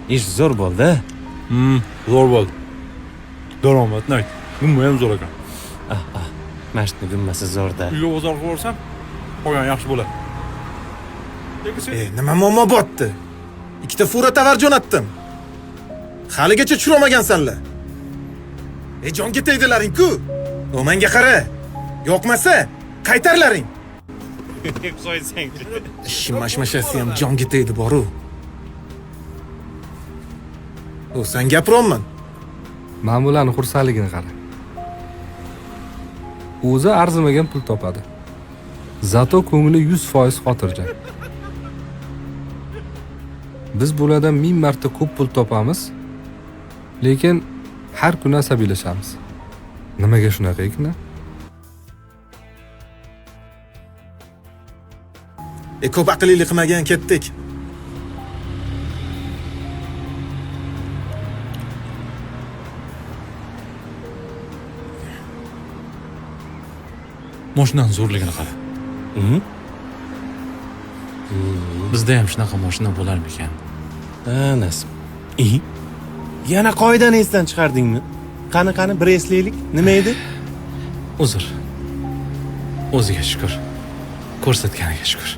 Ish zo'r bo'ldi. Zo'r bo'ldi. Daromadni ayt. Gumma ham zo'r ekan. Ah, ah. Masjidni gummasi zo'rda. Uyga bozor qilib borsam, qolgani yaxshi bo'ladi. Lekin sen Nima muammo botdi? Ikkita fura tovar jo'natdim. Haligacha tushirolmagansanlar. Jonga tegdilaring-ku. O, menga qara. Yoqmasa, qaytarlaring. Qo'ysang. Ishim mashmashasi ham jonga tegdi boru. O, sen gapiryapman. Mana bularni xursandligini qara. O'zi arzimagan pul topadi. Zato ko'ngli 100% xotirjam. Biz bulardan 1000 marta ko'p pul topamiz, lekin har kuni asabiylashamiz. Nimaga shunaqa ekan? Ko'p aqllilik qilmagan, ketdik. Mashinani zo'rligini qara. Bizda ham shunaqa mashina bo'larmikan? Ha, nasib. Yana qoidani esdan chiqardingmi? Qani, qani, bir eslaylik. Nima edi? Uzr. O'ziga shukr. Ko'rsatganiga shukr.